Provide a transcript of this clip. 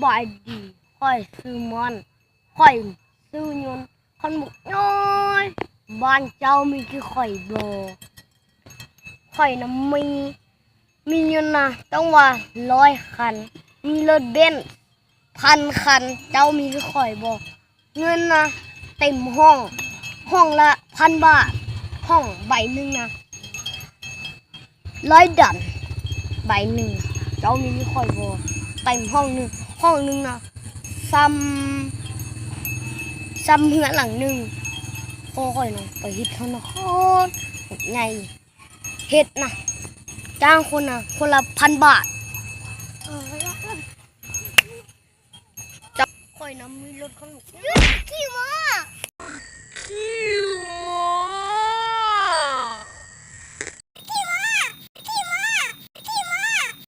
ບາຍດີ ຂ້ອຍຊື່ມ່ອນ ຂ້ອຍຊື້ຍົນຄັນບັກນ້ອຍ. ບ້ານເຈົ້າມີຄືຂ້ອຍບໍ່? ຂ້ອຍນະມີ ມີຍົນນະ ຕ້ອງວ່າຮ້ອຍຄັນ, ມີລົດເບັນພັນຄັນ. ເຈົ້າມີຄືຂ້ອຍບໍ່? ເງິນນະເຕັມຫ້ອງ, ຫ້ອງລະພັນບາດ, ຫ້ອງໃບໜຶ່ງນະ ຮ້ອຍດອນ ໃບໜຶ່ງ. ເຈົ້າມີຄືຂ້ອຍບໍ່? ເຕັມຫ້ອງໜຶ່ງ, ຫ້ອງໜຶ່ງນະ ສ່ຳ ສ່ຳເຮືອນຫຼັງໜຶ່ງ. ພໍ່ຂ້ອຍນະໄປເຮັດທະນາຄານໃຫຍ່ ເຮັດນະ ຈ້າງຄົນນະ ຄົນລະພັນບາດ. ເຈົ້າ ຂ້ອຍນະມີລົດຄັນ ຂີ່ມ້າ.